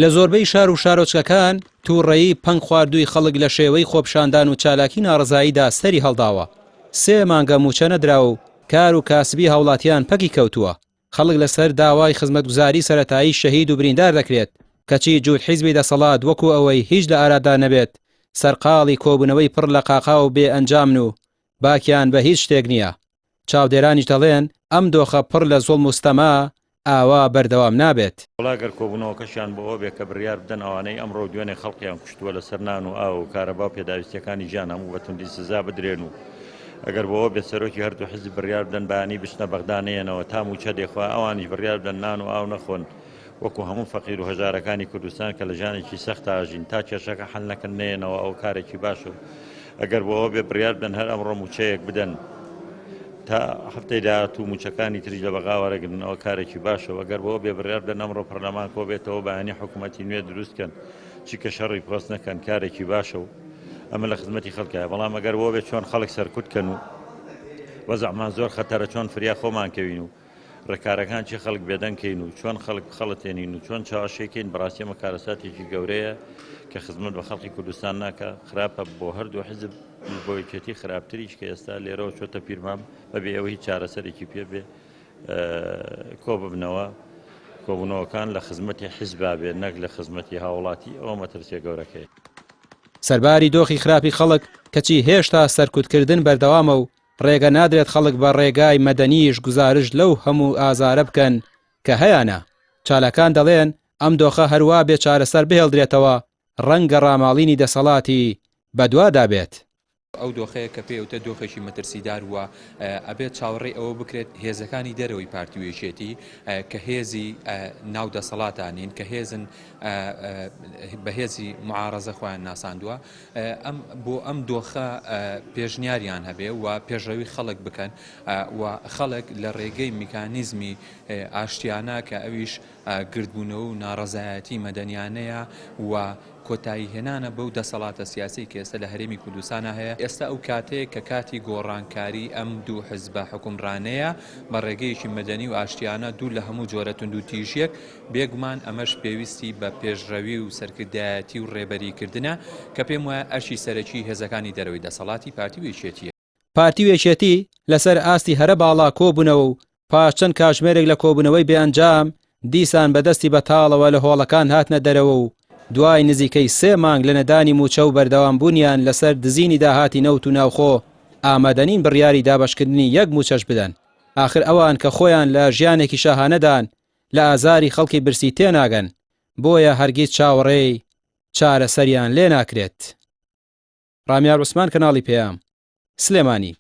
لە زۆربەی شار و شارۆچکەکان تووڕەیی پەنگ خواردووی خەڵک لە شێوەی خۆپیشاندان و چالاکی ناڕەزاییدا سەری هەڵداوە. سێ مانگە مووچە نەدراوە و کار و کاسبی هاوڵاتیان پەکی کەوتووە. خەڵک لەسەر داوای خزمەتگوزاری سەرەتایی شەهید و بریندار دەکرێت، کەچی جووت حیزبی دەسەڵات وەکو ئەوەی هیچ لە ئارادا نەبێت، سەرقاڵی کۆبوونەوەی پڕ لە قاقا و بێ ئەنجامن و باکیان بە هیچ شتێک نییە. چاودێرانیش دەڵێن ئەم دۆخە پڕ لە زوڵم و ستەمە ئاوا بەردەوام نابێت. وەڵا گەر کۆبوونەوەکەشیان بۆ ئەوە بێ کە بڕیار بدەن ئەوانەی ئەمڕۆ و دوێنێ خەڵقیان کوشتووە لەسەر نان و ئاو و کارەبا و پێداویستیەکانی ژیان هەموو بە توندی سزا بدرێن و ئەگەر بۆ ئەوە بێ سەرۆکی هەردوو حزب بڕیار بدەن بەیانی بچنە بەغدا نەیەنەوە تا مووچە دێ خوا ئەوانیش بڕیار بدەن نان و ئاو نەخۆن وەکو هەموو فەقیر و هەژارەکانی کوردستان کە لە ژیانێکی سەختا ئەژین تا کێشەکە حەل نەکەن نەیەنەوە ئەوە کارێکی باشە و ئەگەر بۆ ئەوە بێ بڕیار بدەن هەر ئەمڕۆ مووچەیەک بدەن تا هەفتەی داهاتوو مووچەکانی تریش لە بەغا وەرەگرن ئەوە کارێکی باشە و ئەگەر بۆ بێ بڕیار بدەن ئەمڕۆ پەرلەمان کۆ بێتەوە بەیانی حکوومەتی نوێ دروست کەن چیکە شەڕی پۆست نەکەن کارێکی باشە و ئەمە لە خزمەتی خەڵکە بەڵام ئەگەر بۆ بێ چۆن خەڵک سەرکوت کەن و وەزعمان زۆر خەتەرە چۆن فریا خۆمان کەوین و ڕێکارەکان چی خەڵک بێدەنگ کەین و چۆن خەڵک بخەڵەتێنین و چۆن چاوەشێ کەین بەڕاستی ئەمە کارەساتێکی گەورەیە کە خزمەت بە خەڵکی کوردستان ناکە خراپە بۆ هەردوو حزب بۆ یەکێتی خراپتریش کە ئێستا لێرەوە چۆتە پیرمام بەبێ ئەوە هیچ چارەسەرێکی پێ بێ کۆ ببنەوە کۆبوونەوەکان لە خزمەتی حیزبا بێت نەک لە خزمەتی هاوڵاتی ئەوە مەترسیە گەورەکەی. سەرباری دۆخی خراپی خەڵک کەچی هێشتا سەرکوتکردن بەردەوامە و ڕێگە نادرێت خەڵک بە ڕێگای مەدەنیش گوزارشت لەو هەموو ئازارە بکەن کە هەیانە، چالاکان دەڵێن ئەم دۆخە هەروا بێ چارەسەر بهێڵدرێتەوە ڕەنگە ڕاماڵینی دەسەڵاتی بەدوادا بێت. ئەو دۆخەیە کە پێی ئەوتە دۆخێکی مەترسیدار و ئەبێت چاوەڕێی ئەوە بکرێت هێزەکانی دەرەوەی پارتی و یەکێتی کە هێزی ناو دەسەڵاتە نین کە هێزن بە هێزی معارەزە خۆیان ناساندووە ئەم بۆ ئەم دۆخە پێشنیاریان هەبێ و پێشڕەوی خەڵک بکەن و خەڵک لە ڕێگەی میکانیزمی ئاشتیانە کە ئەویش گردبوونەوە و ناڕەزایەتی مەدەنیانەیە و کۆتایی هێنانە بەو دەسەڵاتە سیاسەی کە ئێستا لە هەرێمی کوردستانا هەیە، ئێستا ئەو کاتەیە کە کاتی گۆڕانکاری ئەم دوو حزبە حوکمڕانەیە بە ڕێگەیەکی مەدەنی و ئاشتیانە دوور لە هەموو جۆرە توندوتیژیەک، بێگومان ئەمەش پێویستی بە پێشڕەوی و سەرکردایەتی و ڕێبەریکردنە کە پێم وایە ئەرکی سەرەکی هێزەکانی دەرەوەی دەسەڵاتی پارتی و یەکێتییە. پارتی و یەکێتی لەسەر ئاستی هەرە باڵا کۆبوونەوە و پاش چەند کاژمێرێک لە کۆبوونەوەی بێ ئەنجام دیسان بە دەستی بەتاڵەوە لە هۆڵەکان هاتنە دەرەوە و دوای نزیکەی سێ مانگ لە نەدانی مووچە و بەردەوامبوونیان لەسەر دزینی داهاتی نەوت و ناوخۆ ئامادەنین بڕیاری دابەشکردنی یەک مووچەش بدەن ئاخر ئەوان کە خۆیان لە ژیانێکی شاهانەدان لە ئازاری خەڵکی برسی تێناگەن بۆیە هەرگیز چاوەڕێی چارەسەریان لێناکرێت. ڕامیار عوسمان کەناڵی پەیام، سلێمانی.